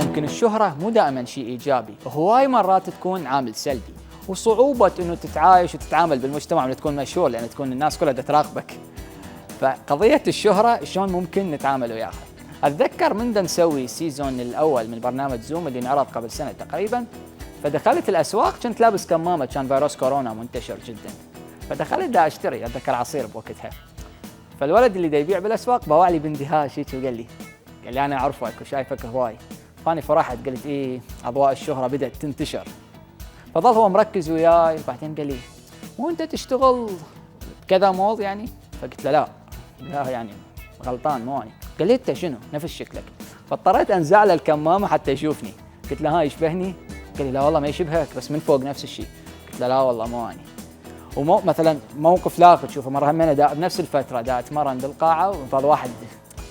ممكن الشهرة مو دائما شيء إيجابي، هواي مرات تكون عامل سلبي، وصعوبة إنه تتعايش وتتعامل بالمجتمع لما تكون مشهور، لأن تكون الناس كلها تراقبك. فقضية الشهرة شلون ممكن نتعامل وياها؟ أتذكر من دا نسوي سيزون الأول من برنامج زوم اللي انعرض قبل سنة تقريبا، فدخلت الأسواق كنت لابس كمامة، كان فيروس كورونا منتشر جدا، فدخلت دا أشتري، أتذكر عصير بوقتها، فالولد اللي دا يبيع بالأسواق باوع لي باندهاش هيك وقال لي أنا أعرفك وشايفك هواي. فاني فرحت قلت إيه، أضواء الشهرة بدأت تنتشر. فظل هو مركز وياي، بعدين قال لي مو أنت تشتغل كذا مول يعني؟ فقلت له لا يعني غلطان مو أنا. قال لي أنت شنو؟ نفس شكلك. فاضطريت أنزع له الكمامة حتى يشوفني. قلت له ها يشبهني؟ قال لي لا والله ما يشبهك بس من فوق نفس الشيء. قلت له لا والله مو أنا. مثلا موقف لاقط تشوفه مرة همينة بنفس الفترة دا أتمرن بالقاعة، وظل واحد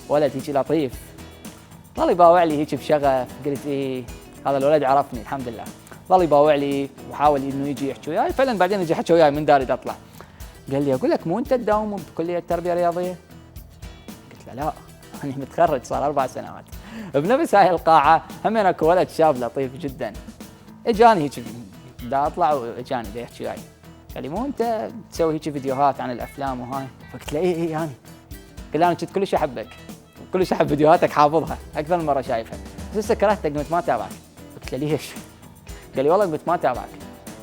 ولد هيك لطيف ظل يباوع لي هيك بشغف. قلت إيه هذا الولد عرفني الحمد لله. ظل يباوع لي وحاول إنه يجي يحكي وياي، فعلا بعدين يجي يحكي وياي من داري أطلع. قال لي أقول لك مو أنت تداوم بكلية التربية الرياضية؟ قلت له لا أنا متخرج صار 4 سنوات. بنفس هاي القاعة همين أكو ولد شاب لطيف جدا إجاني هيك دا أطلع وإجاني دا يحكي وياي، قال لي مو أنت تسوي هيك فيديوهات عن الأفلام وهاي؟ فقلت له إيه يعني. قال لي أنا كنت كلش أحبك وكلش أحب فيديوهاتك، حافظها أكثر من مرة شايفها، بس هسه كرهتك قمت ما أتابعك. قلت له ليش؟ قال لي والله قمت ما أتابعك.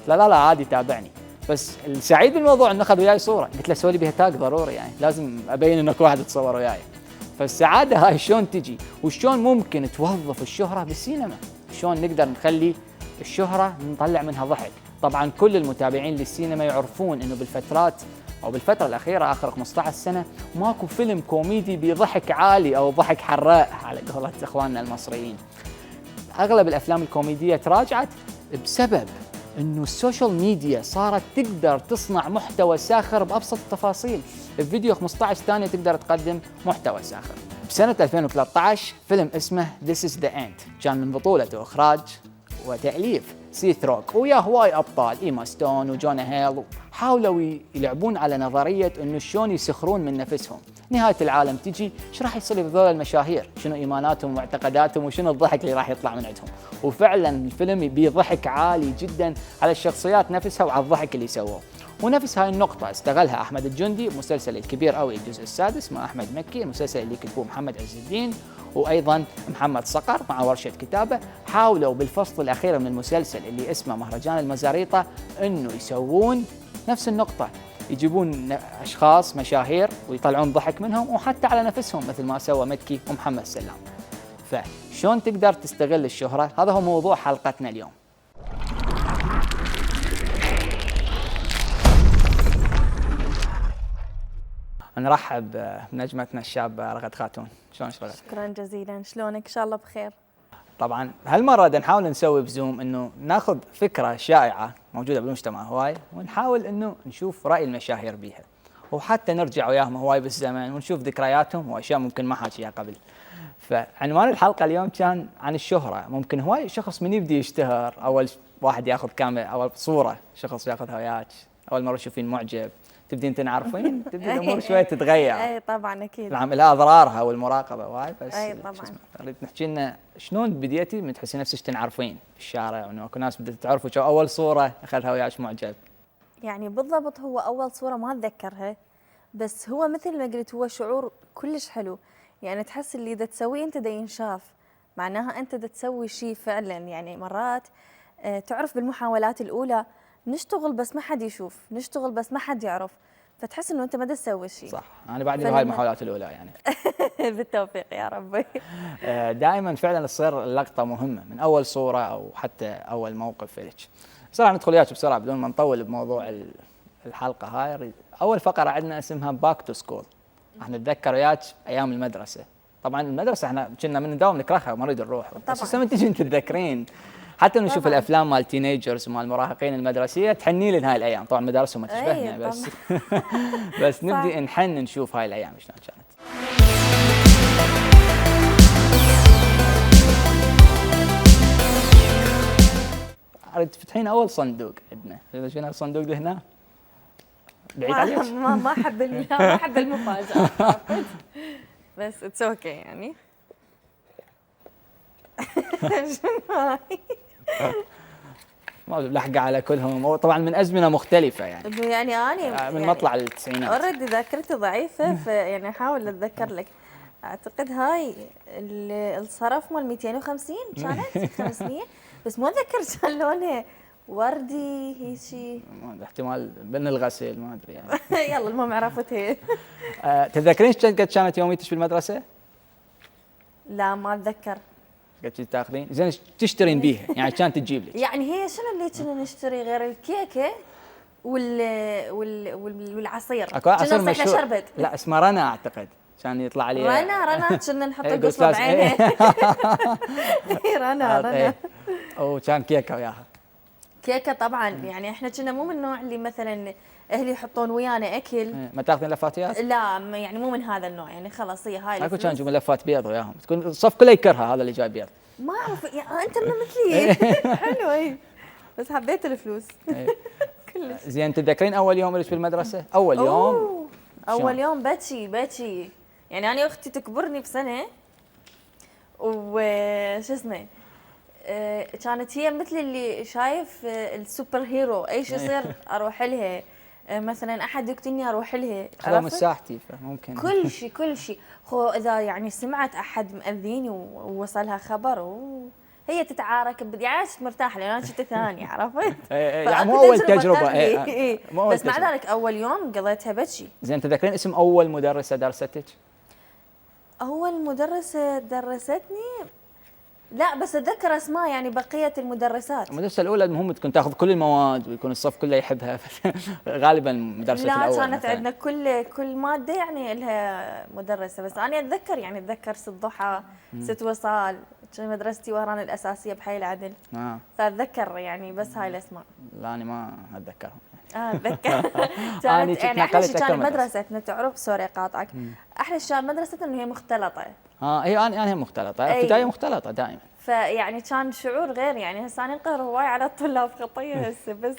قلت له لا عادي تابعني، بس السعيد بالموضوع انه اخذ وياي صوره. قلت له سوي لي بها تاج ضروري، يعني لازم ابين انك واحد تصور وياي. فالسعاده هاي شلون تجي، وشلون ممكن توظف الشهره بالسينما، شلون نقدر نخلي الشهره نطلع منها ضحك. طبعا كل المتابعين للسينما يعرفون انه بالفترات او بالفتره الاخيره اخر 15 سنه ماكو فيلم كوميدي بضحك عالي او ضحك حراء على قولة اخواننا المصريين. اغلب الافلام الكوميديه تراجعت بسبب انه السوشيال ميديا صارت تقدر تصنع محتوى ساخر بابسط التفاصيل. بفيديو 15 ثانيه تقدر تقدم محتوى ساخر. بسنه 2013 فيلم اسمه This is the End كان من بطوله واخراج وتاليف سيث روك، ويا هواي ابطال ايما ستون وجونا هيل، حاولوا يلعبون على نظريه انه شلون يسخرون من نفسهم. نهايه العالم تجي، ايش راح يصير بذول المشاهير؟ شنو ايماناتهم ومعتقداتهم وشنو الضحك اللي راح يطلع من عندهم؟ وفعلا الفيلم بيه ضحك عالي جدا على الشخصيات نفسها وعلى الضحك اللي سووه. ونفس هاي النقطة استغلها أحمد الجندي بمسلسل الكبير أوي الجزء السادس مع أحمد مكي، المسلسل اللي كتبوه محمد عز الدين وأيضا محمد صقر مع ورشة كتابة. حاولوا بالفصل الأخير من المسلسل اللي اسمه مهرجان المزاريطة إنه يسوون نفس النقطة، يجيبون أشخاص مشاهير ويطلعون ضحك منهم وحتى على نفسهم مثل ما سوى مكي ومحمد سلام. فشون تقدر تستغل الشهرة؟ هذا هو موضوع حلقتنا اليوم. نرحب بنجمتنا الشابة رغد خاتون. شلون رغد؟ شكرا جزيلا، شلونك؟ ان شاء الله بخير. طبعا هالمرة نحاول نسوي بزوم انه ناخذ فكرة شائعة موجودة بالمجتمع هواي، ونحاول انه نشوف رأي المشاهير بيها، وحتى نرجع وياهم هواي بالزمن ونشوف ذكرياتهم واشياء ممكن ما حاكيها قبل. فعنوان الحلقة اليوم كان عن الشهرة. ممكن هواي شخص من يبدي يشتهر، اول واحد ياخذ كاميرا، اول صورة شخص ياخذها وياك، اول مرة تشوفين معجب، تبدين تنعرفين، تبدي الامور شوي تتغير. اي طبعا اكيد. نعم لها اضرارها والمراقبه وهاي، بس اي طبعا. اريد تحكي لنا شلون بديتي من تحسين نفسك تنعرفين في الشارع، وانه اكو ناس بدات تعرفوا اول صوره اخذها وياك معجب؟ يعني بالضبط هو اول صوره ما اتذكرها، بس هو مثل ما قلت هو شعور كلش حلو. يعني تحس اللي اذا تسويه انت دا ينشاف، معناها انت دا تسوي شيء فعلا. يعني مرات تعرف بالمحاولات الاولى نشتغل بس ما حد يشوف، نشتغل بس ما حد يعرف، فتحس انه انت ما تسوي شيء. صح، انا بعدني بهاي المحاولات الاولى يعني. بالتوفيق يا ربي. دائما فعلا تصير اللقطه مهمه من اول صوره او حتى اول موقف لك. بسرعه ندخل وياك بسرعه بدون ما نطول بموضوع الحلقه هاي. اول فقره عندنا اسمها باك تو سكول. راح نتذكر وياك ايام المدرسه. طبعا المدرسه احنا كنا من نداوم نكرهها وما نريد نروح، بس هسه من تجي تتذكرين حتى نشوف الافلام مال تينيجرز ومال المراهقين المدرسيه تحني لنا هاي الايام. طبعا مدارسهم ما تشبهنا بس بس نبدي نحن نشوف هاي الايام شلون كانت. اريد تفتحين اول صندوق عندنا. اذا شفنا الصندوق اللي هنا بعيد عليك. ما احب المفاجاه بس اتس اوكي يعني. شنو هاي؟ ما لحقة على كلهم، وطبعا من ازمنه مختلفه يعني انه يعني اني من يعني مطلع التسعينات. اوريدي ذاكرتي ضعيفه، فيعني احاول اتذكر لك. اعتقد هاي الصرف مال 250 كانت 500، بس ما اتذكر كان لونها وردي هيك شيء. احتمال بن الغسيل ما ادري يعني. يلا المهم عرفتها. تتذكرين قد كانت يوميتك بالمدرسه؟ لا ما اتذكر. قد كنت تاخذين زين إيش تشترين بيها يعني كانت تجيب لك؟ يعني هي شنو اللي كنا نشتري غير الكيكه والعصير؟ اكو عصير كنا نصيح مشهور شربت. لا اسمه رنا اعتقد كان يطلع عليه رنا كنا نحط إيه، القصبه قلت لازم- بعينها. رنا إيه. وكان كيكه وياها. كيكه طبعا، يعني احنا كنا مو من النوع اللي مثلا اهلي يحطون ويانا اكل. إيه، ما تاخذين لفاتيات؟ لا يعني مو من هذا النوع، يعني خلاص هي هاي اكو الفلوس. كان يجيبون لفات بيض وياهم، تكون الصف كله يكرهها هذا اللي جاي بيض. ما اعرف يعني انت من مثلي. حلو اي، بس حبيت الفلوس. إيه. كلش. زين تتذكرين اول يوم لك بالمدرسه؟ اول يوم أوه. اول شلون؟ يوم بكي يعني انا اختي تكبرني بسنه، وش اسمه كانت هي مثل اللي شايف السوبر هيرو، اي شيء يصير اروح لها. مثلا احد يقتلني اروح لها. خذوا عرفت؟ مساحتي فممكن كل شيء خو اذا يعني سمعت احد مأذيني ووصلها خبر هي تتعارك يعني أنا كنت مرتاحه لان انا كنت ثاني، عرفت؟ يعني مو اول تجربه إيه. مو أول بس مع تجربة. ذلك اول يوم قضيتها بكي. زين تتذكرين اسم اول مدرسه درستك؟ اول مدرسه درستني لا، بس اتذكر اسماء يعني بقيه المدرسات. المدرسه الاولى المهم تكون تاخذ كل المواد ويكون الصف كله يحبها. غالبا مدرسه لا الاول كانت مثلاً. عندنا كل ماده يعني لها مدرسه، بس انا اتذكر ست ضحى، ست وصال، كان مدرستي وهران الاساسيه بحي العدل. فاتذكر يعني بس هاي الاسماء. لا انا ما اتذكرهم. اتذكر. أنا كانت يعني احلى شيء تنقلت كان أكثر مدرستنا، تعرف سوري قاطعك، احلى شيء كان مدرستنا انه هي مختلطه. هي انا مختلطه، أي. ابتدائيه مختلطه دائما. فيعني كان شعور غير، يعني هسه انا انقهر هواي على الطلاب خطيه هسه، بس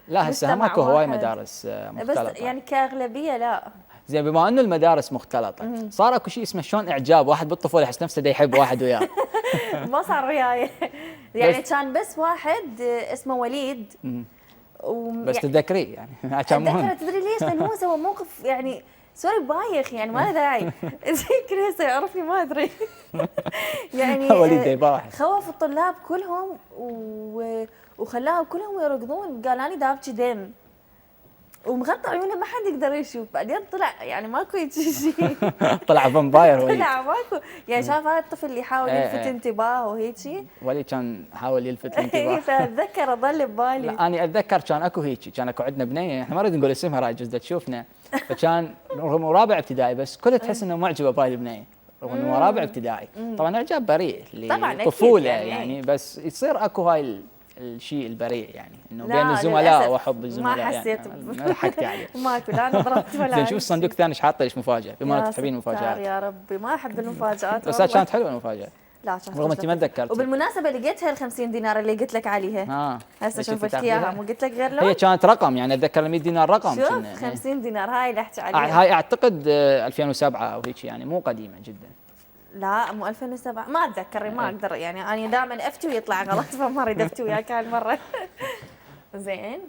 لا هسه مجتمع ماكو هواي واحد. مدارس مختلطه. بس يعني كاغلبيه لا. زين بما انه المدارس مختلطه صار اكو شيء اسمه شلون اعجاب، واحد بالطفوله يحس نفسه دا يحب واحد وياه. ما صار وياي. يعني كان بس واحد اسمه وليد بس تتذكريه يعني كان مهم. اتذكر تدري ليش؟ لانه هو سوى موقف يعني سوري بايخ، يعني ما له داعي. يمكن هسه يعرفني ما ادري. يعني وليد يباح خوف الطلاب كلهم وخلاهم كلهم يركضون، قال اني دابكي دم ومغطى عيونه ما حد يقدر يشوف. بعدين طلع يعني ماكو شيء. طلع فامباير وليد. طلع ماكو، يعني شاف هذا الطفل اللي يحاول يلفت انتباهه وهيك شيء. وليد كان حاول يلفت الانتباه. فاتذكر اضل ببالي. لا انا اتذكر كان اكو هيك، كان اكو عندنا بنيه احنا ما نريد نقول اسمها راي جزء تشوفنا، فكان رغم رابع ابتدائي بس كلها تحس انه معجبه بهاي البنيه رغم انه رابع ابتدائي. طبعا اعجاب بريء طبعاً أكيد طفوله يعني. بس يصير اكو هاي الشيء البريء يعني انه لا، بين الزملاء للأسف وحب الزملاء. ما حسيت يعني ضحكتي عليه. ماكو لا انا ضربت ولا زين شوف الصندوق الثاني ايش حاطه ليش مفاجاه بما يا انك تحبين ستار المفاجات. يا ربي ما احب المفاجآت بس والله. كانت حلوه المفاجاه لا كانت رغم انت ما تذكرتي. وبالمناسبه لقيتها ال 50 دينار اللي قلت لك عليها. هسه شوفي شوفت تاخذيها. اياها، مو قلت لك غير هي لون؟ كانت رقم يعني اتذكر ال 100 دينار رقم شوف كنا. 50 دينار هاي اللي احكي عليها. هاي اعتقد 2007 او هيك يعني مو قديمه جدا. لا مو 2007 ما اتذكر، ما اقدر يعني انا دائما افتي ويطلع غلط، فما اريد افتي وياك هالمره. زين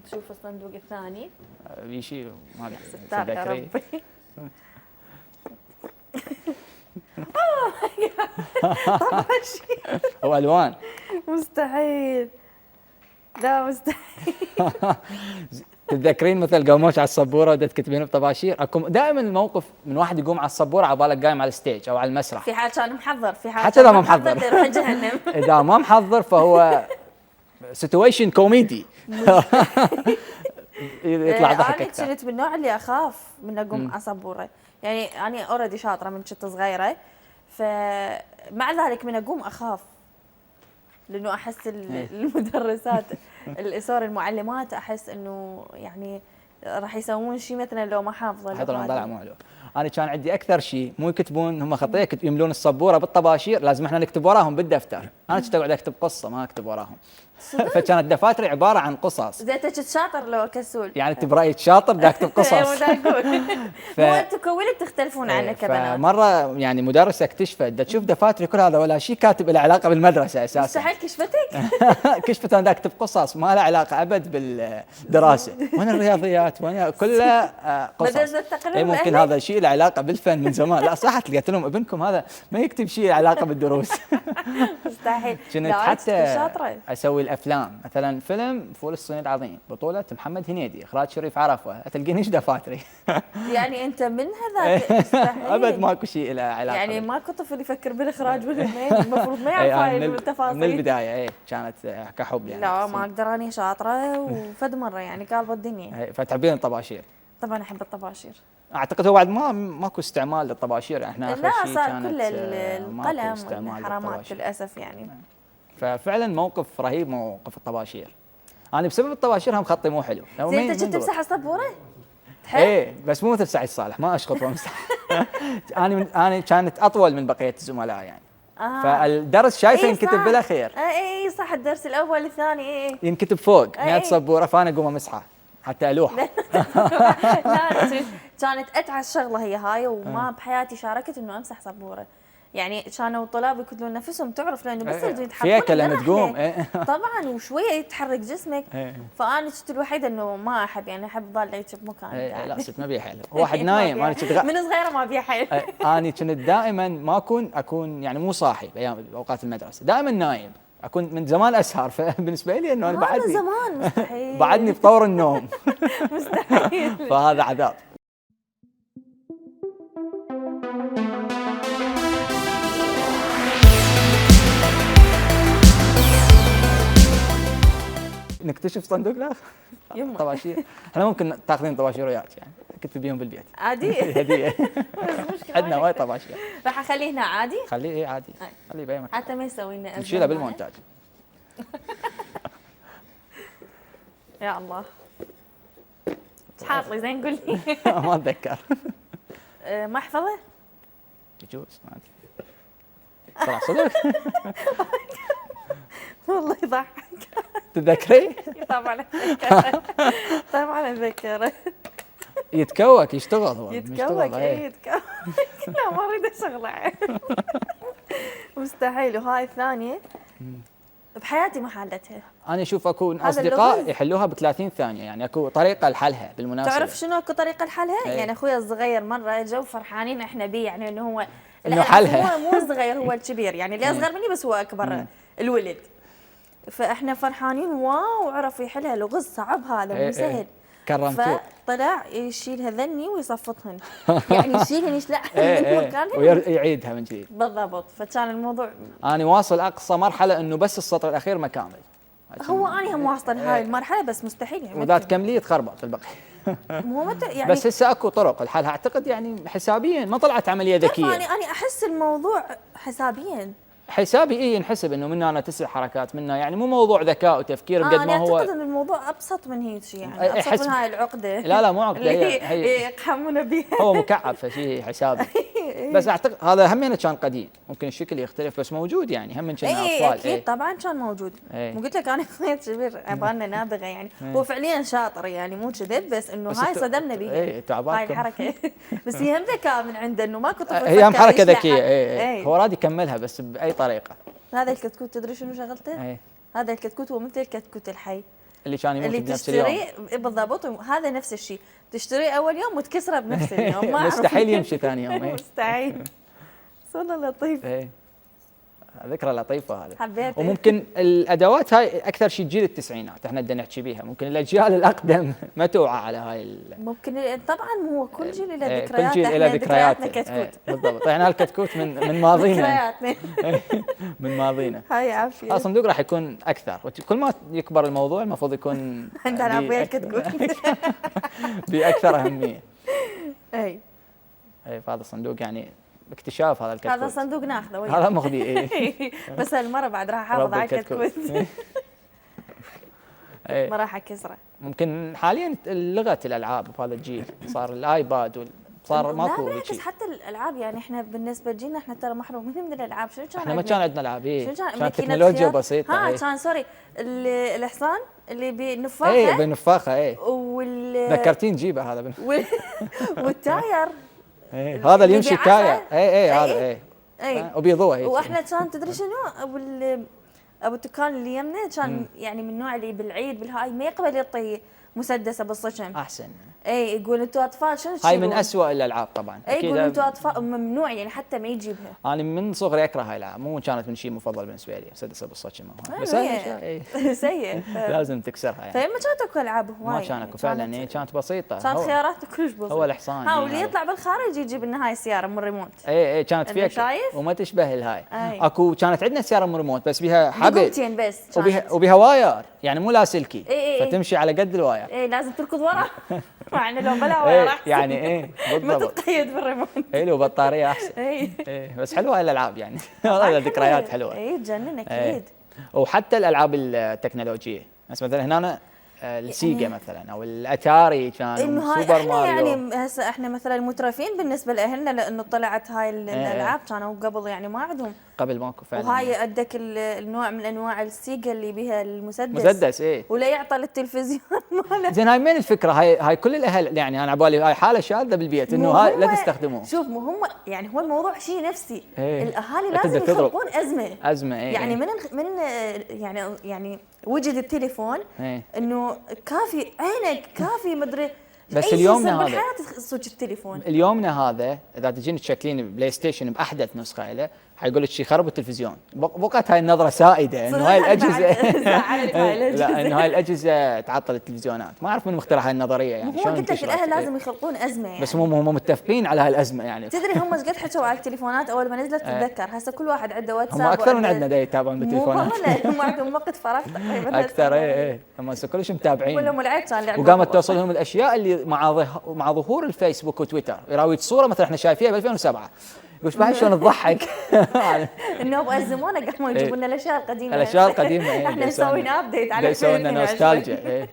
نشوف الصندوق الثاني. في شيء ما ستار يا تذكريه. ربي. هو الوان. مستحيل، لا مستحيل. تتذكرين مثل قوموش على السبوره ودت تكتبين بطباشير؟ اكو دائما الموقف من واحد يقوم على السبوره على بالك قايم على الستيج او على المسرح. في حال كان محضر، في حال حتى كان اذا ما محضر يروح جهنم. اذا ما محضر فهو سيتويشن كوميدي. يطلع ضحك انا اكثر. كنت من النوع اللي اخاف من اقوم على سبوره، يعني انا اوريدي شاطره من كنت صغيره، فمع ذلك من اقوم اخاف لانه احس المدرسات سوري المعلمات احس انه يعني راح يسوون شيء مثلا لو ما حافظه حتى لو طلع مو حلو. انا كان عندي اكثر شيء مو يكتبون هم خطيه، يملون السبوره بالطباشير، لازم احنا نكتب وراهم بالدفتر. انا كنت اقعد اكتب قصه ما اكتب وراهم. فكانت دفاتري عباره عن قصص. زي انت كنت شاطر لو كسول. يعني انت برايك شاطر دا اكتب قصص. مو انتم كولد تختلفون عنك كبنات. فمره يعني مدرسه اكتشفت دا تشوف دفاتري كل هذا ولا شيء كاتب له علاقه بالمدرسه اساسا. مستحيل كشفتك؟ كشفت انا دا اكتب قصص ما لها علاقه ابد بالدراسه. وين الرياضيات وين كلها قصص. ممكن هذا شيء له علاقه بالفن من زمان. لا صحت لقيت لهم ابنكم هذا ما يكتب شيء له علاقه بالدروس. مستحيل. كنت حتى اسوي الافلام، مثلا فيلم فول الصين العظيم بطوله محمد هنيدي اخراج شريف عرفه، تلقينيش دفاتري. يعني انت من هذاك مستحيل. ابد ماكو شيء له علاقه. يعني ماكو طفل يفكر بالاخراج والفيلمين، المفروض ما يعرف هاي التفاصيل من البدايه. كانت كحب يعني. لا ما اقدر، اني شاطره وفد مره يعني قالب الدنيا. فتحبين الطباشير؟ طبعا احب الطباشير. اعتقد هو بعد ماكو استعمال للطباشير، احنا اخر شيء صار كانت كل القلم والحرامات للاسف يعني. ففعلا موقف رهيب موقف الطباشير. انا بسبب الطباشير هم خطي مو حلو. زين انت كنت تمسح السبوره؟ ايه بس مو مثل سعيد صالح ما اشخط وامسح. انا كانت اطول من بقيه الزملاء يعني. فالدرس شايفه ينكتب بالاخير. اي صح، الدرس الاول الثاني اي ينكتب فوق نهايه السبوره، فانا اقوم امسحه حتى الوح. لا كانت اتعس شغله هي هاي، وما بحياتي شاركت انه امسح سبوره. يعني كانوا الطلاب يكتلون نفسهم، تعرف لانه بس يتحركون فيك لما تقوم. طبعا وشويه يتحرك جسمك. فانا كنت الوحيده انه ما احب، يعني احب ضل بمكان. لا صرت ما بيها حيل، واحد نايم. انا كنت من صغيره ما بيها حيل. انا كنت دائما ما اكون يعني مو صاحي بايام اوقات المدرسه، دائما نايم. اكون من زمان اسهر، فبالنسبه لي انه انا بعدني من زمان مستحيل. بعدني بطور النوم. مستحيل. فهذا عذاب. نكتشف صندوق لا طباشير. احنا ممكن تاخذين طباشير وياك يعني كنت بيهم بالبيت عادي. هديه. عندنا وايد طباشير. راح اخليه هنا عادي. خليه عادي. خليه باي مكان حتى ما يسوي لنا نشيله بالمونتاج. يا الله ايش حاط لي زين قول لي. ما اتذكر. محفظه يجوز ما ادري. طلع صدق. والله يضحك. تتذكري؟ طبعا اتذكر. طبعا اتذكر. يتكوك يشتغل هو. يتكوك يتكوك. لا ما اريد اشغله. مستحيل. وهاي الثانيه بحياتي ما حلتها. انا اشوف اكو اصدقاء يحلوها ب 30 ثانيه، يعني اكو طريقه لحلها بالمناسبه. تعرف شنو اكو طريقه لحلها؟ يعني اخوي الصغير مره جو فرحانين احنا بيه، يعني انه هو انه حلها. هو مو صغير، هو الكبير يعني اللي اصغر مني بس هو اكبر الولد. فاحنا فرحانين واو عرف يحلها. لغز صعب هذا مو سهل. كرمتوه. فطلع يشيلها ذني ويصفطهن. يعني يشيلهن يشلعهن من مكانهن ويعيدها من جديد. بالضبط. فكان الموضوع انا واصل اقصى مرحله انه بس السطر الاخير ما كامل. هو انا هم واصل هاي المرحله بس مستحيل يعني. وذات كمليه تخربط البقيه. مو يعني بس هسه اكو طرق لحلها اعتقد يعني حسابيا ما طلعت عمليه ذكيه. انا احس الموضوع حسابيا. حسابي ينحسب انه منا انا 9 حركات منا، يعني مو موضوع ذكاء وتفكير قد ما هو. اعتقد ان الموضوع ابسط من هيك شيء، يعني ابسط من هاي العقده. لا مو عقده هي يقحمون بها. هو مكعب فشي حسابي. بس اعتقد هذا همينه كان قديم، ممكن الشكل يختلف بس موجود يعني هم كنا اطفال. اكيد طبعا كان موجود. مو قلت لك انا اخوي كبير عبالنا نابغه يعني. هو فعليا شاطر يعني مو كذب، بس انه هاي صدمنا بها. هاي الحركه. بس هي هم ذكاء من عنده، انه ماكو طفل هي هم حركه ذكيه. هو راد يكملها بس باي طريقه. هذا الكتكوت تدري شنو شغلته؟ هذا الكتكوت هو مثل الكتكوت الحي اللي كان يموت بنفس اليوم. بالضبط. هذا نفس الشيء، تشتريه اول يوم وتكسره بنفس اليوم. ما مستحيل يمشي ثاني يوم. مستحيل. والله لطيف. ذكرى لطيفه هذه. حبيتها. وممكن الادوات هاي اكثر شيء جيل التسعينات احنا بدنا نحكي بيها، ممكن الاجيال الاقدم ما توعى على هاي ممكن طبعا هو كل جيل له ذكريات. كل جيل له ذكرياتنا كتكوت. بالضبط. احنا الكتكوت من ماضينا. ذكرياتنا من ماضينا. هاي عافيه. الصندوق راح يكون اكثر، كل ما يكبر الموضوع المفروض يكون عندنا عافيه الكتكوت. باكثر اهميه. اي فهذا الصندوق يعني اكتشاف هذا الكتكوت. هذا صندوق ناخذه هذا مخذي. بس هالمره بعد راح احافظ على الكتكوت. ما راح اكسره. ممكن حاليا لغه الالعاب بهذا الجيل صار الايباد صار ماكو لا بالعكس، شيء. حتى الالعاب يعني احنا بالنسبه لجيلنا احنا ترى محرومين من الالعاب. شنو كان احنا ما عندنا؟ كان عندنا العاب، شنو كان؟ كانت ماكينة تكنولوجيا خيار. بسيطه. ها كان سوري الحصان اللي بنفاخه. اي بنفاخه. ذكرتين جيبه هذا والتاير هذا اللي يمشي بعصا. تاير. اي هذا اي وبيضوه. واحنا كان تدري شنو ابو التكان اللي يمنا كان يعني من النوع اللي بالعيد بالهاي ما يقبل يعطي مسدسه بالصجم. احسن. اي يقول انتم اطفال شنو هاي من أسوأ الالعاب طبعا. اي يقول انتم اطفال ممنوع يعني حتى ما يجيبها. انا من صغري اكره هاي الالعاب، مو كانت من شيء مفضل بالنسبه لي مسدسه بالصجم. بس سيء لازم تكسرها يعني. فما كانت اكو العاب هواي. ما كان اكو فعلا، كانت بسيطه. كانت خيارات كلش بسيطه. هو الحصان واللي يطلع بالخارج يجيب لنا هاي السياره من ريموت. اي كانت فيها وما تشبه الهاي. اكو كانت عندنا سياره من ريموت بس بها حبل بس وبها واير يعني مو لاسلكي. فتمشي على قد الواير. اي لازم تركض ورا مع انه لو بلا واير احسن يعني ما بالضبط. تتقيد بالريموت. لو بطاريه احسن. بس حلوه هاي الالعاب يعني. والله ذكريات حلوه. تجنن اكيد. وحتى الالعاب التكنولوجيه بس مثلا هنا السيجا مثلا او الاتاري كان سوبر ماريو. يعني هسه احنا مثلا مترفين بالنسبه لاهلنا لانه طلعت هاي الالعاب. كانوا قبل يعني ما عندهم. قبل ماكو فعلا. وهاي عندك النوع من انواع السيجا اللي بها المسدس. ولا يعطل التلفزيون ماله. زين هاي من الفكره؟ هاي كل الاهل يعني انا على بالي هاي حاله شاذه بالبيت انه هاي لا تستخدموه. شوف مو هم يعني هو الموضوع شيء نفسي. الاهالي لازم يخلقون ازمه. يعني من يعني وجد التليفون انه كافي عينك كافي مدري. بس اليومنا هذا بالحياه صوت التليفون. اليومنا هذا اذا تجين تشكلين بلاي ستيشن باحدث نسخه له حيقول لك شيء خرب التلفزيون. بقت هاي النظره سائده انه هاي الاجهزه لا انه هاي الاجهزه تعطل التلفزيونات. ما اعرف من مخترع هاي النظريه يعني. شلون قلت لك الاهل لازم يخلقون ازمه يعني. بس هم متفقين على هاي الازمه يعني. تدري هم ايش قد حكوا على التليفونات اول ما نزلت تتذكر. هسه كل واحد عنده واتساب. هم اكثر من عندنا يتابعون بالتليفونات. هم عندهم وقت فراغ تقريبا اكثر. هم كلش متابعين. كلهم العيد كان وقامت توصلهم الاشياء اللي مع ظهور الفيسبوك وتويتر يراويك صوره مثلا احنا شايفيها ب 2007 يقول بعد شلون تضحك. انه ابغى الزمونه قاموا يجيبوا لنا الاشياء القديمه. الاشياء القديمه احنا نسوي ابديت على يسوي لنا نوستالجيا.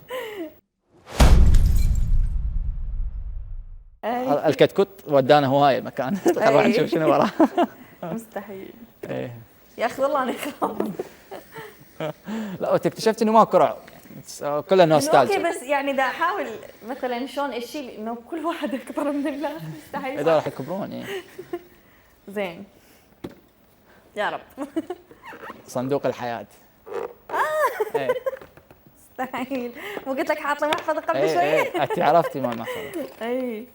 الكتكوت ودانا هوايه مكان. خلينا نشوف شنو وراه. مستحيل. يا اخي والله انا اخاف. لا اكتشفت انه ماكو رعب كله نوستالجيا. اوكي بس يعني دا احاول مثلا شلون الشيء انه كل واحد اكبر من الله مستحيل. اذا راح يكبرون زين يا رب. صندوق الحياه. مستحيل. مو قلت لك حاط لي محفظه قبل شويه. انت عرفتي ما المحفظه.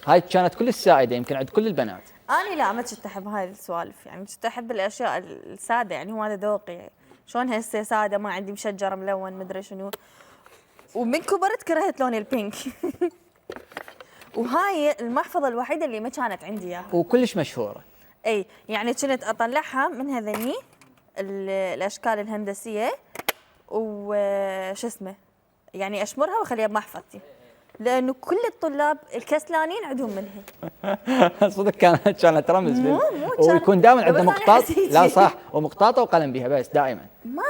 هاي كانت كل السائده يمكن عند كل البنات. انا لا ما كنت احب هاي السوالف يعني. كنت احب الاشياء الساده يعني. هو هذا ذوقي. شلون هسه ساده ما عندي مشجر ملون مدري شنو. ومن كبرت كرهت لون البينك. وهاي المحفظه الوحيده اللي ما كانت عندي اياها وكلش مشهوره. يعني كنت اطلعها من هذني الاشكال الهندسيه وش اسمه يعني اشمرها واخليها بمحفظتي لانه كل الطلاب الكسلانين عندهم منها. صدق كانت رمز. ويكون دائما عنده مقطاط. لا صح ومقطاطه وقلم بيها بس دائما.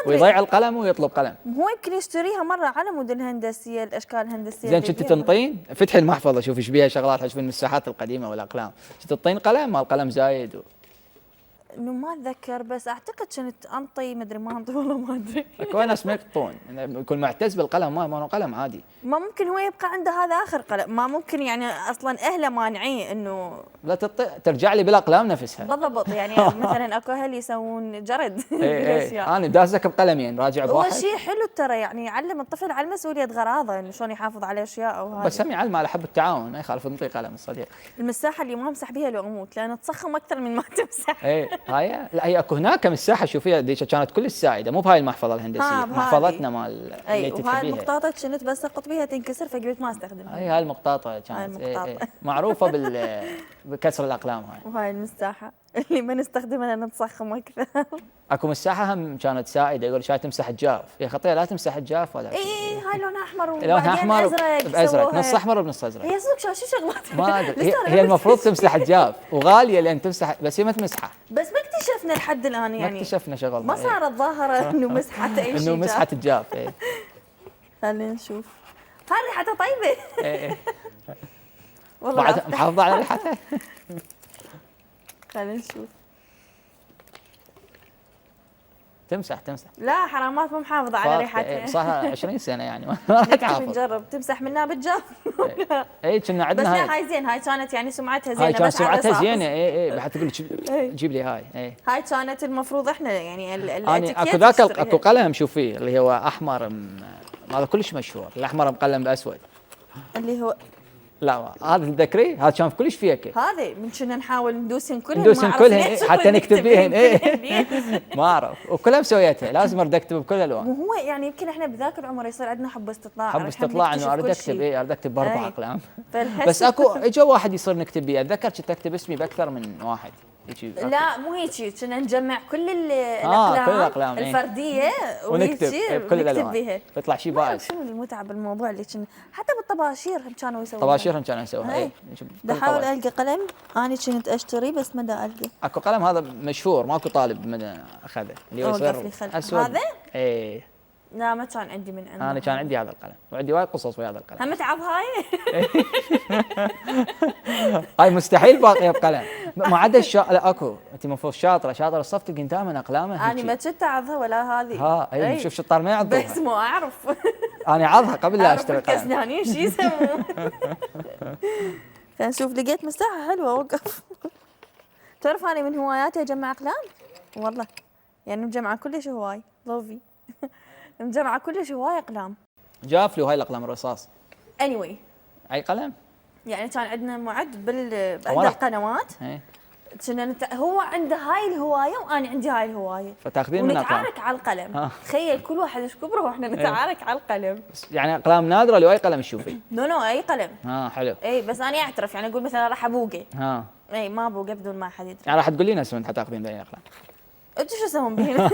ويضيع القلم ويطلب قلم. هو يمكن يشتريها مره على مود الهندسيه الاشكال الهندسيه. زين كنت تنطين فتحي المحفظه شوفي ايش بيها شغلات شوفي المساحات القديمه والاقلام. كنت تنطين قلم مال قلم زايد انه ما اتذكر بس اعتقد كنت انطي مدري ما انطي والله ما ادري. اكو ناس ما يقطون يكون معتز بالقلم ما قلم عادي. ما ممكن هو يبقى عنده هذا اخر قلم. ما ممكن يعني اصلا اهله مانعيه انه لا ترجع لي بالاقلام نفسها. بالضبط يعني مثلا اكو اهل يسوون جرد بالاشياء. انا دازك بقلمين راجع بواحد. هو شيء حلو ترى يعني يعلم الطفل على مسؤوليه غراضه انه شلون يحافظ على اشياء او هذا. بس هم يعلم على حب التعاون ما يخالف نطي قلم الصديق. المساحه اللي ما امسح بها لو اموت لان تسخم اكثر من ما تمسح. هاي لا هي اكو هناك مساحه شوفيها ديك كانت كل السائده مو بهاي المحفظه الهندسيه. محفظتنا مال اللي تكتب وهاي المقطاطه كنت بس اقط بها تنكسر فقلت ما استخدمها. هاي المقطاطه كانت معروفه بكسر الاقلام هاي. وهاي المساحه اللي ما نستخدمها لان تسخم اكثر. اكو مساحه هم كانت سائده يقول شاي تمسح الجاف. يا خطيه لا تمسح الجاف ولا هاي لونها احمر لونها احمر بازرق نص احمر وبنص ازرق. هي صدق شو شغلات ما ادري. هي المفروض تمسح الجاف وغاليه لان تمسح بس هي ما تمسحه. بس ما اكتشفنا لحد الان يعني. ما اكتشفنا شغل ما صارت ظاهره انه مسحت اي شيء. انه مسحت الجاف. خلينا نشوف. هاي ريحتها طيبه. والله بعد أفتح. محافظه على ريحتها. خلينا نشوف. تمسح لا حرامات مو محافظة على ريحتها. صار 20 سنه يعني ما راح نبي تحافظ. نجرب تمسح منها بالجاف. اي كنا بس عندنا لا هاي زين، هاي كانت يعني سمعتها زينة. هاي كانت بس على سمعتها الرصاص. زينه. اي بعد تقول إي. جيب لي هاي. اي هاي كانت المفروض احنا يعني انا الاتيكيت اكو ذاك نشتريها. اكو قلم شوفيه اللي هو احمر هذا كلش مشهور، الاحمر مقلم باسود. اللي هو لا هذا تذكري هذا كان كلش فيك. هذه من كنا نحاول ندوسن كلهن ندوسن ما كلهن عرفنا شو حتى نكتب بيهن. كلهن. ما اعرف وكلها مسويتها لازم ارد اكتب بكل الالوان. مو هو يعني يمكن احنا بذاك العمر يصير عندنا حب استطلاع. حب استطلاع انه ارد نكتشف كل اكتب. شيء. ارد اكتب باربع أي. اقلام. فالحس- بس اكو اجى واحد يصير نكتب بيه، اتذكر كنت اكتب اسمي باكثر من واحد. هيجي لا مو هيجي، كنا نجمع كل كل الأقلام، إيه. الفرديه ونكتب وهيجي بكل ونكتب الالوان بها. يطلع شيء ما أعرف بائس. شنو المتعه بالموضوع اللي كنا حتى بالطباشير هم كانوا يسوون. طباشير كانوا يسووها. أي. اي بدي احاول القى قلم انا كنت اشتري بس ما دا القى. اكو قلم هذا مشهور ماكو طالب من اخذه اللي هو أوقف يصير لي خلف. اسود. هذا؟ اي لا ما كان عندي من عنده. انا كان عندي هذا القلم وعندي وايد قصص ويا هذا القلم. هم تعب هاي. هاي مستحيل باقيه بقلم ما عدا لا اكو انت المفروض شاطره الصف تلقين دائما اقلامه انا ما كنت اعضها ولا هذه. ها اي شوف شطار ما بس يعضها. مو اعرف. انا عضها قبل لا اعرف اشتري قلم. الكسنانين شو يسمون. خلينا نشوف لقيت مساحه حلوه اوقف. تعرف انا من هواياتي اجمع اقلام والله، يعني مجمعه كلش هواي لوفي. مجمعه كلش هواي اقلام. جافلي وهاي الاقلام الرصاص. anyway اي قلم. يعني كان عندنا معد باحدى أولا. القنوات. اي كنا هو عنده هاي الهوايه وانا عندي هاي الهوايه، فتاخذين من اقلام. ونتعارك على القلم. آه. تخيل كل واحد ايش كبره واحنا نتعارك على القلم. يعني اقلام نادره لو اي قلم تشوفي. نو اي قلم. ها حلو. اي بس انا اعترف يعني اقول مثلا راح ابوقه. ها اي ما ابوقه بدون ما حد يدري. يعني راح تقولين هسه انت حتاخذين ذي الاقلام. انتوا شو اسوون بهنا؟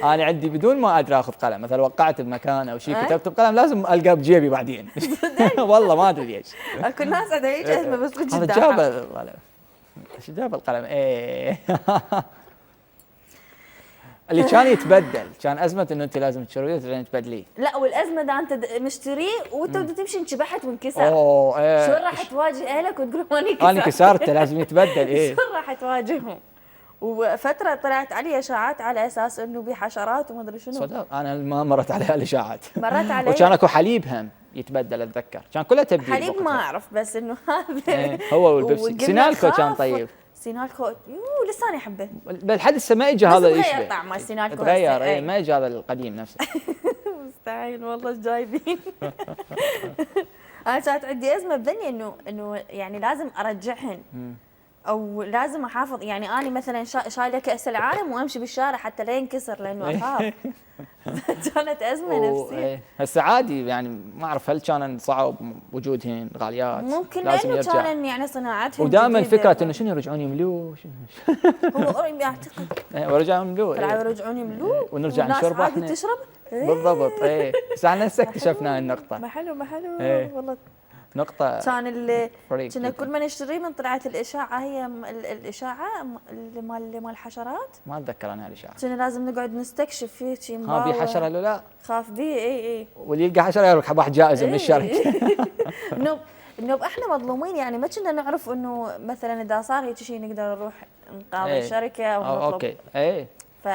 انا عندي بدون ما ادري اخذ قلم، مثلا وقعت بمكان او شيء أي. كتبت بقلم لازم القاه بجيبي بعدين. والله ما ادري ليش. اكو ناس عندها هيك ازمه بس هذا بالجد. جاب ايش جاب القلم؟ ايه. اللي كان يتبدل كان ازمه انه انت لازم تشتريه وترجعين تبدليه. لا والازمه اذا انت مشتريه وانت بدك تمشي انشبحت وانكسر. اوه ايه. شلون راح تواجه اهلك وتقول ماني كسرت؟ انا كسرته لازم يتبدل. ايه شلون راح تواجههم؟ وفتره طلعت علي اشاعات على اساس انه بحشرات وما ادري شنو. صدق انا ما مرت عليها الاشاعات. مرت علي. وكان اكو حليب هم يتبدل اتذكر كان كلها تبديل. حليب ما بوقتها. اعرف بس انه هذا. إيه، هو والبيبسي. وقلنا سينالكو كان خاف. طيب. سينالكو لسه انا احبه. بل لحد هسه ما اجى بس هذا تغير يشبه. طعمه السينالكو هسه. تغير إيه. اي ما اجى هذا القديم نفسه. مستحيل والله ايش جايبين. انا كانت عندي ازمه بذني انه يعني لازم ارجعهن او لازم احافظ. يعني انا مثلا شايله كاس العالم وامشي بالشارع حتى لا ينكسر لانه اخاف. كانت ازمه نفسيه. إيه. هسه عادي يعني ما اعرف هل كان صعب وجودهن غاليات. ممكن لازم لانه يرجع. كان يعني صناعتهم ودائما جديدة. فكره انه شنو يرجعون يملوه هو اعتقد ورجعوا يملوه. طلعوا إيه. يرجعون يملوه ونرجع والناس نشرب عادي احنا. تشرب. إيه. بالضبط ايه بس احنا هسه اكتشفنا النقطه. ما حلو ما حلو إيه. والله. نقطه كان فريق كنا جداً. كل ما نشتري من طلعت الاشاعه هي الاشاعه اللي مال الحشرات. ما اتذكر انا هالاشاعه. كنا لازم نقعد نستكشف فيه شي ها بي حشره لو لا خاف بيه. اي واللي يلقى حشره يروح واحد جائزه من الشركه. نوب احنا مظلومين يعني ما كنا نعرف انه مثلا اذا صار هيك شيء نقدر نروح نقاضي إيه. الشركه او نطلب. اوكي اي ف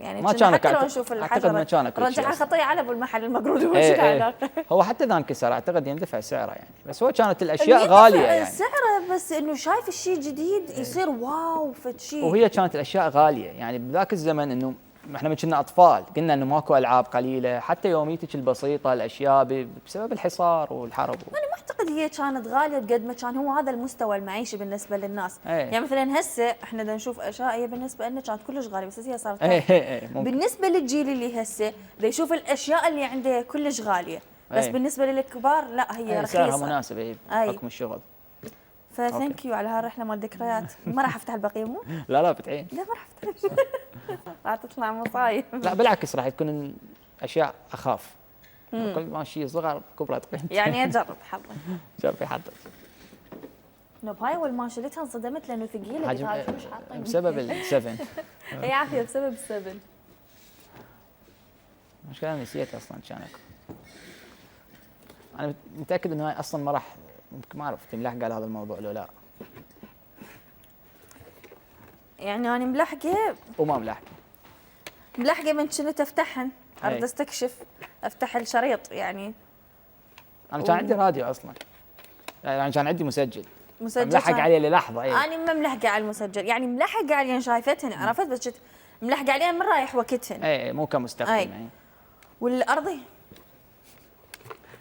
يعني ما كنا كان حتى لو أعتقد- نشوف أعتقد ما كان أكل شيء رجع أصلاً. خطيه على بالمحل المقرود وش إيه. العلاقه. هو حتى اذا انكسر اعتقد يندفع سعره يعني بس هو كانت الاشياء غاليه يعني. سعره بس انه شايف الشيء جديد يصير واو فد شيء. وهي كانت الاشياء غاليه يعني بذاك الزمن انه احنا من كنا اطفال قلنا انه ماكو العاب قليله حتى يوميتك البسيطه الاشياء بسبب الحصار والحرب. انا ما اعتقد هي كانت غاليه بقد ما كان هو هذا المستوى المعيشي بالنسبه للناس. ايه. يعني مثلا هسه احنا بدنا نشوف اشياء هي بالنسبه لنا كانت كلش غاليه بس هي صارت ايه ممكن. بالنسبه للجيل اللي هسه بده يشوف الاشياء اللي عنده كلش غاليه بس ايه. بالنسبه للكبار لا هي سعرها رخيصه. مناسب اي أي. بحكم الشغل. فثانك يو على هالرحله مال الذكريات. ما راح افتح البقيه مو؟ لا فتحين. لا ما راح افتح. راح تطلع مصايب. لا بالعكس راح تكون اشياء اخاف. كل ما شيء صغر كبرت قيمته. يعني اجرب حظك. جربي حظك. نوب هاي اول ما شلتها انصدمت لانه ثقيله قلت هاي شو مش حاطين. بسبب السفن. اي عافيه بسبب السبن. مشكلة نسيت اصلا كان اكو. انا متاكد انه هاي اصلا ما راح ممكن ما اعرف تملحقه على هذا الموضوع لو لا. يعني انا ملحقه وما ملحقه. ملحقه من كنت افتحهن، اريد إيه. استكشف، افتح الشريط يعني. انا كان عندي راديو اصلا، يعني كان عندي مسجل ملحق كان- عليه للحظه. اي انا ما ملحقه على المسجل، يعني ملحقه عليهن شايفتهن عرفت، بس كنت ملحقه عليهن من رايح وقتهن. اي مو كمستخدم. أي. اي والارضي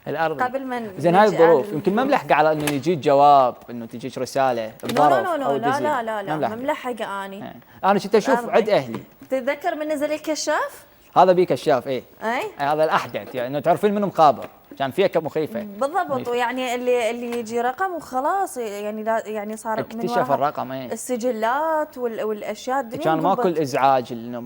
الارض قبل ما زين. هاي نجي الظروف على يمكن ما ملحقه على انه يجيك جواب، انه تجيك رساله لا بظرف لا لا او لا دزي. لا لا لا ما ما ملحقه اني. إيه. انا كنت اشوف الأرض. عد اهلي. تتذكر من نزل الكشاف؟ هذا بيه كشاف. اي اي هذا الاحدث، يعني انه تعرفين منه مخابر، كان فيها كم مخيفه. بالضبط، ويعني اللي يجي رقم وخلاص، يعني لا يعني صار من اكتشف وراها الرقم. اي السجلات والاشياء الدنيا كان ماكو انقبض. الازعاج، انه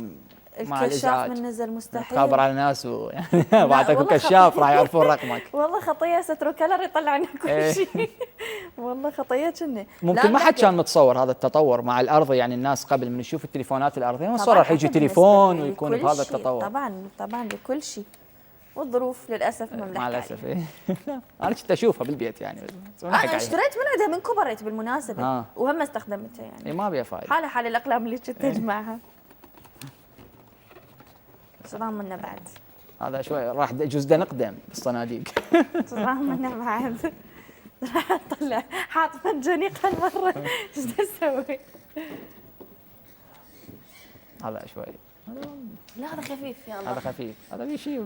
مع الكشاف الازعاج من نزل مستحيل. تخابر على ناس يعني بعد اكو والله كشاف راح يعرفون رقمك. والله خطيه ستر كلر يطلع لنا كل إيه. شيء. والله خطيه كنا. ممكن ما حد كان متصور هذا التطور مع الارض، يعني الناس قبل من يشوف التليفونات الارضيه ما صار راح يجي تليفون ويكون بهذا التطور. طبعا لكل شيء، والظروف للاسف ما مع الاسف. ايه انا كنت اشوفها بالبيت يعني، بس ما انا لحق عليها. اشتريت من عندها من كبرت بالمناسبه. وهم استخدمتها يعني. إيه ما بيها فايده. حال الاقلام اللي كنت اجمعها. صدام منا بعد. هذا شوي راح يجوز ده نقدم بالصناديق. صدام منا بعد. راح اطلع حاط منجنيق هالمره. ايش اسوي؟ هذا شوي. لا هذا خفيف يا الله. هذا خفيف. هذا في شيء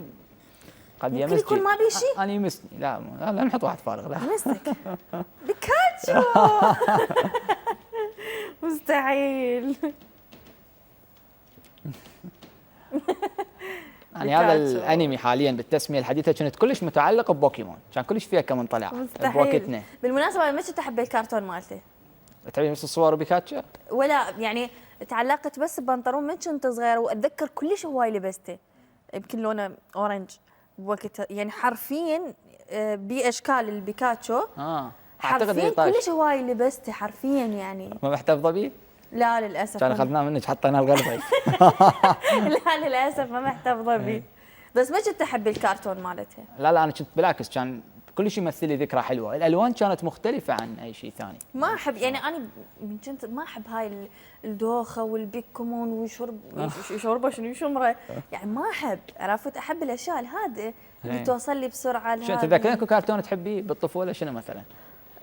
قد ممكن يمس. يكون ما بيه شيء؟ انا يمسني. لا نحط واحد فارغ. لا مسك بيكاتشو. مستحيل. يعني هذا بيكاتشو. الانمي حاليا بالتسميه الحديثه كانت كلش متعلقه ببوكيمون، كان كلش فيها كم طلع مستحيل. بوقتنا. بالمناسبه انا ما كنت احب الكرتون مالته، تبي نفس الصور بيكاتشو؟ ولا يعني تعلقت بس ببنطلون من كنت صغيره، واتذكر كلش هواي لبسته، يمكن لونه اورنج بوقتها، يعني حرفيا باشكال البيكاتشو. اعتقد حرفيا 18 كلش هواي لبسته حرفيا يعني. ما محتفظه بيه؟ لا للاسف كان اخذناه منك حطيناه الغرفه. لا للاسف ما محتفظه بيه، بس ما كنت احب الكرتون مالتها. لا انا كنت بالعكس، كان كل شيء يمثل لي ذكرى حلوه، الالوان كانت مختلفه عن اي شيء ثاني. ما احب يعني انا من كنت ما احب هاي الدوخه والبيكمون وشرب شوربه شنو شمره، يعني ما احب، عرفت، احب الاشياء الهادئه اللي توصل لي بسرعه. شنو تذكرين اكو كرتون تحبيه بالطفوله شنو مثلا؟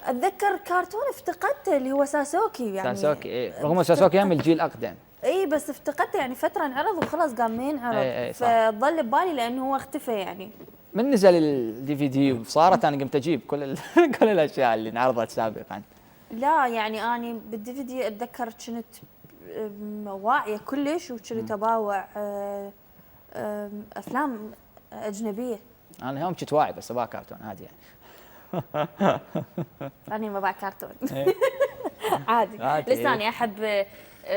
اتذكر كرتون افتقدته اللي هو ساسوكي يعني. ساسوكي. إيه رغم ساسوكي من الجيل الاقدم. اي بس افتقدته يعني فتره انعرض وخلاص قام ما ينعرض. إيه فظل ببالي لانه هو اختفى يعني. من نزل الدي في دي وصارت انا قمت اجيب كل الاشياء اللي انعرضت سابقا. لا يعني اني بالدي في دي اتذكر كنت واعيه كلش، وكنت اباوع افلام اجنبيه. انا يوم كنت واعي بس ابغى كرتون عادي يعني. أنا ما باع كرتون. إيه. عادي. عادي. لسه أنا أحب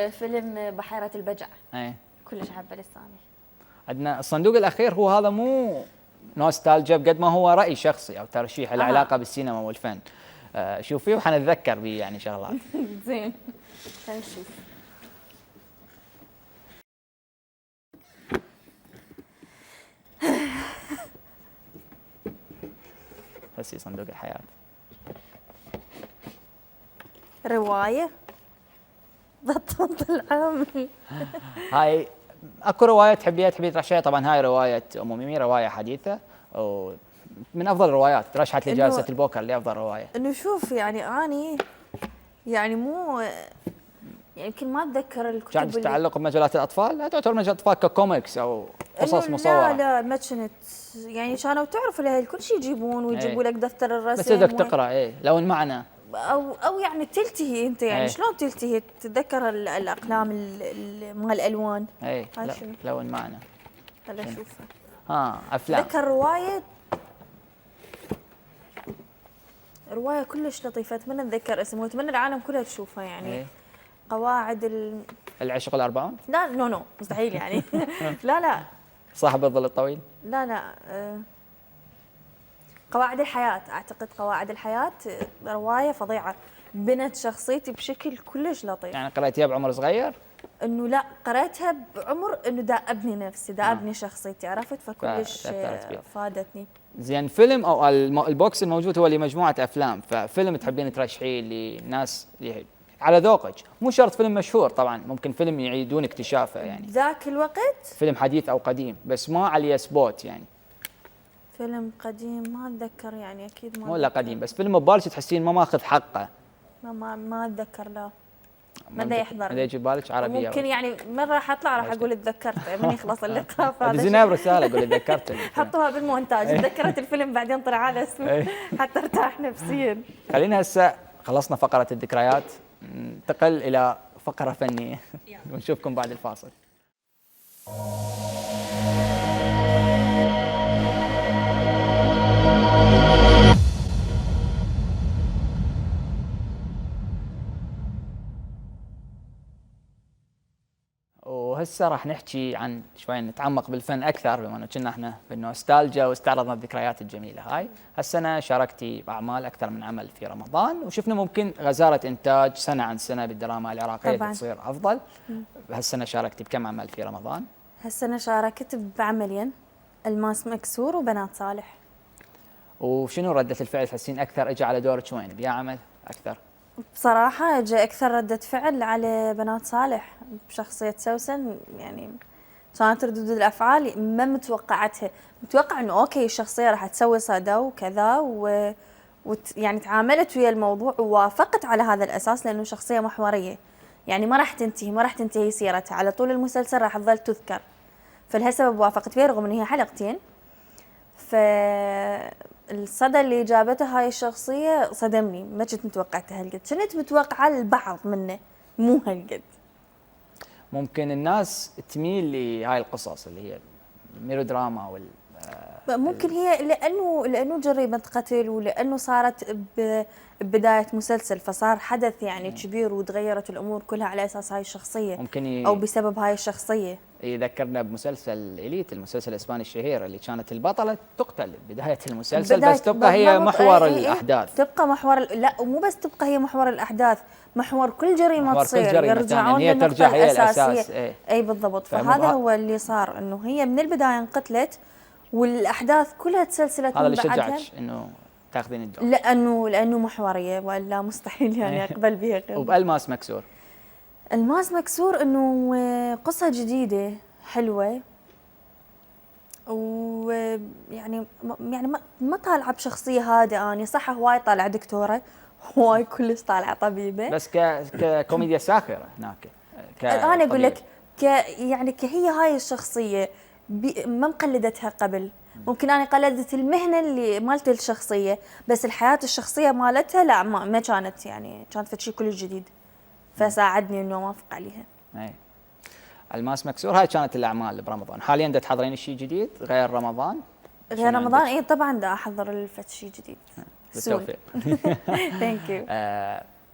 فيلم بحيرة البجع. ايه كلش أحبه لسه أنا. عندنا الصندوق الاخير، هو هذا مو نوستالجيا بقد ما هو راي شخصي او ترشيح له علاقه بالسينما والفن. شوفيه وحنتذكر به يعني شغلات. زين خلينا نشوف. هسي صندوق الحياه. رواية بطلت العام. هاي اكو روايه تحبيها ترشحيها؟ طبعا هاي روايه ام ميمي، روايه حديثه ومن افضل الروايات، ترشحت لجائزه البوكر لافضل روايه. انه شوف يعني اني يعني مو يعني يمكن ما اتذكر الكتب كانت تتعلق بمجالات الاطفال؟ لا تعتبر مجالات اطفال ككوميكس او قصص مصوره. لا ما كنت يعني كانوا تعرف لها كل شيء يجيبون ويجيبوا لك دفتر الرسم بس بدك تقرا. ايه لو المعنى او يعني تلتهي انت يعني. شلون تلتهي؟ تتذكر الاقلام مال الالوان. اي لو المعنى. خليني اشوفها. افلام. تذكر روايه كلش لطيفه، اتمنى اتذكر اسمها واتمنى العالم كلها تشوفها يعني. قواعد العشق والأربعون؟ لا نو مستحيل يعني. لا صاحب الظل الطويل؟ لا قواعد الحياة. أعتقد قواعد الحياة رواية فظيعة، بنت شخصيتي بشكل كلش لطيف. يعني قرأتيها بعمر صغير؟ إنه لا قرأتها بعمر إنه دا أبني نفسي، دا أبني شخصيتي، عرفت، فكلش فادتني. زين فيلم او البوكس الموجود هو لمجموعه افلام، ففيلم تحبين ترشحيه لناس على ذوقك، مو شرط فيلم مشهور طبعا، ممكن فيلم يعيدون اكتشافه يعني، ذاك الوقت فيلم حديث او قديم بس ما عليه سبوت يعني. فيلم قديم ما اتذكر يعني، اكيد ما مو لا أتذكر. قديم بس فيلم ببالك تحسين ما ماخذ حقه. ما اتذكر لا. ما دا يحضر ما يجي ببالك عربيه ممكن يعني من راح اطلع راح اقول تذكرت من يخلص اللقاء. فهذا دزينا برساله اقول تذكرت حطوها بالمونتاج تذكرت الفيلم بعدين طلع على اسمه حتى ارتاح نفسيا. خلينا هسه خلصنا فقره الذكريات، ننتقل الى فقره فنيه ونشوفكم بعد الفاصل. وهسه راح نحكي عن شوي نتعمق بالفن اكثر، بما انه كنا احنا بالنوستالجيا واستعرضنا الذكريات الجميله هاي. هالسنه شاركتي باعمال اكثر من عمل في رمضان، وشفنا ممكن غزاره انتاج سنه عن سنه بالدراما العراقيه تصير افضل. هالسنه شاركتي بكم عمل في رمضان؟ هالسنه شاركت بعملين، الماس مكسور وبنات صالح. وشنو رده الفعل تحسين اكثر اجى على دورك وين بيا عمل اكثر؟ بصراحة اجى أكثر ردة فعل على بنات صالح بشخصية سوسن، يعني كانت ردود الأفعال ما متوقعتها، متوقع إنه أوكي الشخصية راح تسوي صدى وكذا يعني تعاملت ويا الموضوع ووافقت على هذا الأساس لأنه شخصية محورية، يعني ما راح تنتهي سيرتها على طول المسلسل، راح تظل تذكر، فلهالسبب وافقت فيها رغم إن هي حلقتين. فالصدى اللي جابته هاي الشخصية صدمني، ما كنت متوقعتها هالقد، كنت متوقعة البعض منه مو هالقد. ممكن الناس تميل لهاي القصص اللي هي الميلودراما ممكن هي لأنه جريمة قتل، ولأنه صارت ببداية مسلسل، فصار حدث يعني كبير وتغيرت الأمور كلها على أساس هاي الشخصية ممكن أو بسبب هاي الشخصية. يذكرنا بمسلسل إليت، المسلسل الإسباني الشهير اللي كانت البطلة تقتل بداية المسلسل بس تبقى هي محور الأحداث. تبقى محور لا ومو بس تبقى هي محور الأحداث، محور كل جريمة تصير يعني يرجعون هي ترجع هي الأساس. أي بالضبط. فهذا هو اللي صار، إنه هي من البداية انقتلت والأحداث كلها تسلسلت. هذا اللي شجعك إنه تاخذين الدور؟ لأنه محورية ولا مستحيل يعني أقبل بها. وبالماس مكسور، الماس مكسور إنه قصة جديدة حلوة، ويعني ما طالعة بشخصية هادئة، أنا صح هواي طالعة دكتورة هواي كلش طالعة طبيبة، بس ككوميديا ساخرة هناك. أنا أقول لك يعني كهي هاي الشخصية ما مقلدتها قبل، ممكن أنا قلدت المهنة اللي مالت الشخصية، بس الحياة الشخصية مالتها لا ما كانت، يعني كانت فشي كلش جديد، فساعدني إنه أوافق عليها. أي. الماس مكسور هاي كانت الأعمال برمضان. حاليا دا تحضرين شيء جديد غير رمضان؟ غير رمضان اي طبعا دا احضر الفتشي جديد. بالتوفيق. ثانك يو.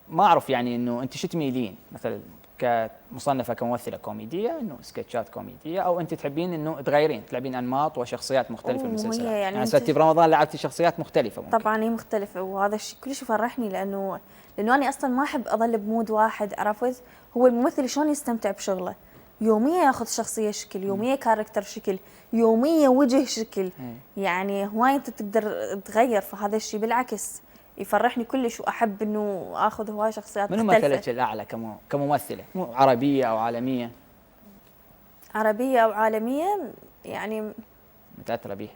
ما اعرف يعني انه انت شو تميلين مثلا كمصنفه كممثله كوميديه، انه سكتشات كوميديه، او انت تحبين انه تغيرين تلعبين انماط وشخصيات مختلفه بالمسلسلات؟ يعني ستي برمضان لعبتي شخصيات مختلفه ممكن. طبعا هي مختلفه، وهذا الشيء كلش يفرحني لانه انا اصلا ما احب اظل بمود واحد، عرفت؟ هو الممثل شلون يستمتع بشغله، يوميا ياخذ شخصيه شكل، يوميا كاركتر شكل، يوميا وجه شكل، يعني هواي انت تقدر تغير، فهذا الشيء بالعكس يفرحني كلش، واحب انه اخذ هواي شخصيات مختلفه. من مثلك الاعلى كممثله، مو عربيه او عالميه؟ عربيه او عالميه يعني متاثره بيها؟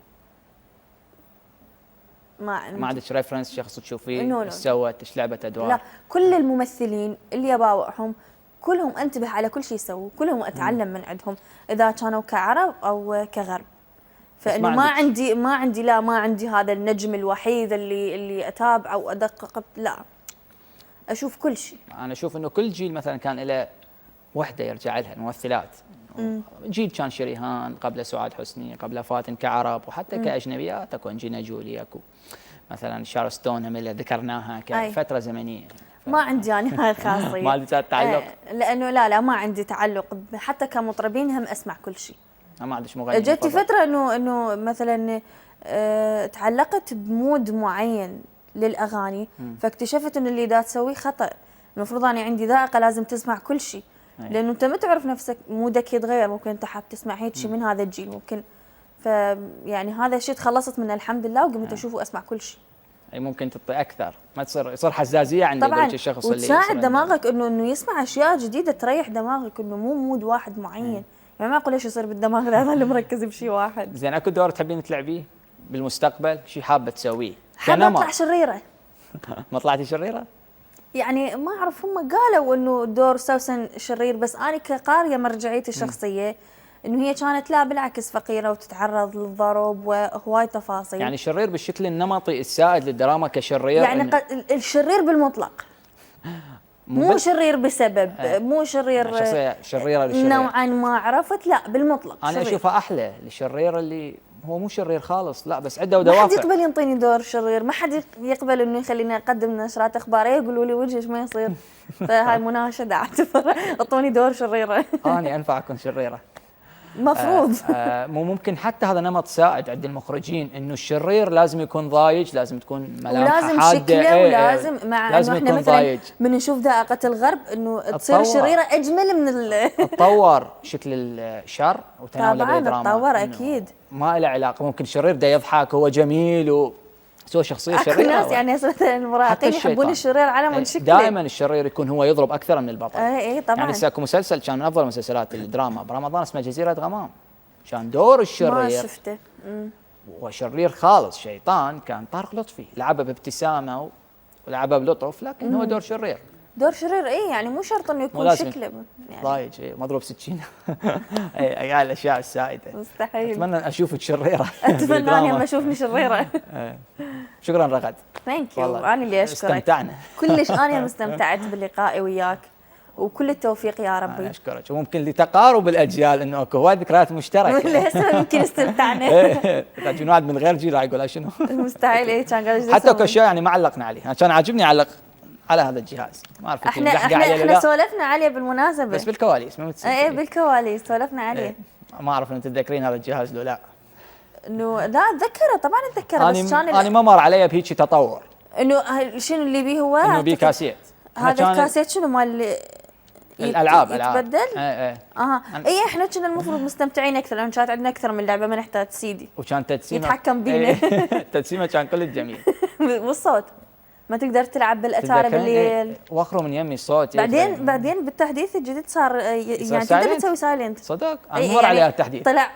ما عندك ريفرنس شخص تشوفيه ايش سوت، ايش لعبت ادوار؟ لا، كل الممثلين اللي اباوعهم كلهم انتبه على كل شيء يسووا، كلهم اتعلم من عندهم، اذا كانوا كعرب او كغرب. فانه ما عندي هذا النجم الوحيد اللي اتابعه وادقق، لا، اشوف كل شيء. انا اشوف انه كل جيل مثلا كان له وحده يرجع لها الممثلات. جيل كان شريهان، قبل سعاد حسني، قبل فاتن كعرب، وحتى كاجنبيات اكو انجينا جولي، اكو مثلا شارل ستون هم اللي ذكرناها كفتره زمنيه. ما عندي انا هاي الخاصيه. ما عندي تعلق؟ لانه لا ما عندي تعلق، حتى كمطربين هم اسمع كل شيء. ما عندش مغني؟ جتي فتره انه مثلا تعلقت بمود معين للاغاني، فاكتشفت انه اللي دا تسويه خطا، المفروض انا عندي ذائقه لازم تسمع كل شيء، لانه انت ما تعرف نفسك، مودك يتغير، ممكن انت حاب تسمع هيك شيء من هذا الجيل، ممكن، فيعني هذا الشيء تخلصت منه الحمد لله، وقمت اشوف واسمع كل شيء. اي ممكن تعطي اكثر، ما يصير حزازيه عند طبعا الشخص وتساعد دماغك انه يسمع اشياء جديده تريح دماغك، انه مو مود واحد معين. يعني ما اقول ايش يصير بالدماغ لا يظل مركز بشيء واحد. زين اكو دور تحبين تلعبيه بالمستقبل؟ شيء حابه تسويه؟ حابه اطلع شريره. ما طلعتي شريره؟ يعني ما اعرف، هم قالوا انه دور سوسن شرير، بس انا كقاريه مرجعيتي الشخصيه انه هي كانت لا بالعكس فقيره وتتعرض للضرب وهواي تفاصيل. يعني شرير بالشكل النمطي السائد للدراما كشرير، يعني الشرير بالمطلق، مو شرير بسبب، مو شرير شخصيه شريره للشرير نوعا ما، عرفت؟ لا بالمطلق انا شرير. اشوفها احلى للشرير اللي هو مو شرير خالص، لا بس عنده ما حد دوافع. يقبل ينطيني دور شرير، ما حد يقبل انه يخليني اقدم نشرات اخباريه يقولوا لي وجهك ما يصير. فهاي مناشده اعتبر، اعطوني دور شريره. اني انفع اكون شريره مفروض. مو ممكن حتى هذا نمط سائد عند المخرجين، انه الشرير لازم يكون ضايج، لازم تكون ملامحه ولازم حاده، شكله، ولازم مع لازم انه احنا يكون مثلا ضايج. من نشوف ذائقه الغرب انه تصير شريره اجمل من تطور شكل الشر وتناوله طبعا بالدراما. تطور اكيد، ما له علاقه، ممكن الشرير ده يضحك هو جميل سوى شخصيه اكو شريره. ناس يعني مثلا المراهقين يحبون الشرير على من شكله. دائما الشرير يكون هو يضرب اكثر من البطل. اي طبعا. يعني اكو مسلسل كان من افضل مسلسلات الدراما برمضان اسمه جزيره غمام، كان دور الشرير ما شفته. وشرير خالص شيطان، كان طارق لطفي لعبه بابتسامه ولعبه بلطف، لكن هو دور شرير. دور شرير اي، يعني مو شرط انه يكون شكله يعني ضايج مضروب سكينه. اي هاي الاشياء السائده مستحيل. اتمنى اشوفك شريره. اتمنى اني اشوفني شريره. شكرا رغد. ثانك يو، انا اللي اشكرك. استمتعنا كلش، انا استمتعت بلقائي وياك، وكل التوفيق يا ربي. أنا أشكرك، وممكن لتقارب الأجيال إنه أكو هواي ذكريات مشتركة. هسه يمكن استمتعنا. لكن واحد من غير جيل راح يقول شنو. مستحيل. إيه كان قال حتى أكو أشياء يعني ما علقنا عليه، أنا كان عاجبني أعلق على هذا الجهاز، ما أعرف احنا سولفنا عليه بالمناسبة، بس بالكواليس ما متصل. إيه بالكواليس سولفنا عليه. ما أعرف إن تتذكرين هذا الجهاز لو لا. إنه لا أتذكره طبعا أتذكره، بس كان أنا ما مر علي بهيك تطور. إنه شنو اللي بيه هو؟ إنه بيه كاسيت. هذا الكاسيت شنو مال الالعاب يتبدل؟ اي اي احنا كنا المفروض مستمتعين اكثر لان كانت عندنا اكثر من لعبه، ما نحتاج سيدي وكان تدسيمه يتحكم بينا. تدسيمه كان كل جميل. والصوت ما تقدر تلعب بالاتارب اللي واخروا من يمي الصوت. بعدين بالتحديث الجديد صار يعني تقدر تسوي سايلنت. صدق انا مر عليها التحديث طلع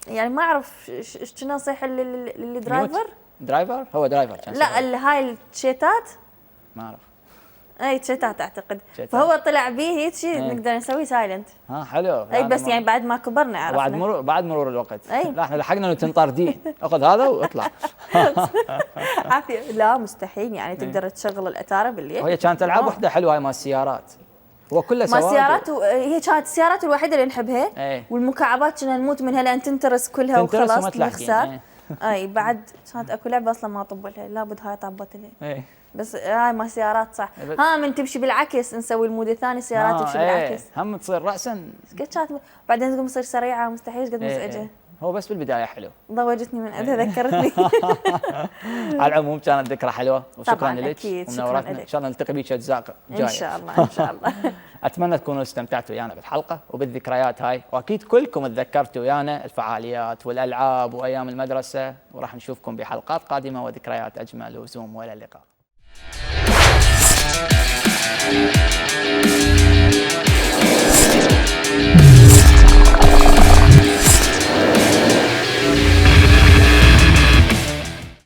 يعني ما اعرف شنو يصيح اللي درايفر هو درايفر كان. لا هاي التشيتات ما اعرف، اي تشيتات اعتقد شيتات. فهو طلع به هيك شيء نقدر نسوي سايلنت. حلو. اي بس يعني بعد ما كبرنا عرفنا بعد مرور الوقت. لا احنا لحقنا تنطردين اخذ هذا واطلع. عافيه. لا مستحيل يعني تقدر تشغل الاتارب اللي وهي كانت العاب وحده حلوه هاي مال السيارات، هو كله سواد. ما سيارات هي كانت السيارات الوحيده اللي نحبها. والمكعبات كنا نموت منها لان تنترس كلها وخلاص نخسر. اي بعد كانت اكو لعبه اصلا ما طبلها، لابد هاي طبت لها. بس هاي ما سيارات صح. من تمشي بالعكس نسوي المود الثاني السيارات تمشي بالعكس، هم تصير راسا كانت بعدين تقوم تصير سريعه مستحيل قد مزعجه. هو بس بالبدايه حلو، ضوجتني من عندها ذكرتني. على العموم كانت ذكرى حلوه وشكرا لك ومنورتنا. ان شاء الله نلتقي بيك اجزاء جايه ان شاء الله. ان شاء الله. اتمنى تكونوا استمتعتوا ويانا بالحلقه وبالذكريات هاي، واكيد كلكم تذكرتوا ويانا الفعاليات والالعاب وايام المدرسه، وراح نشوفكم بحلقات قادمه وذكريات اجمل وزوم. والى اللقاء.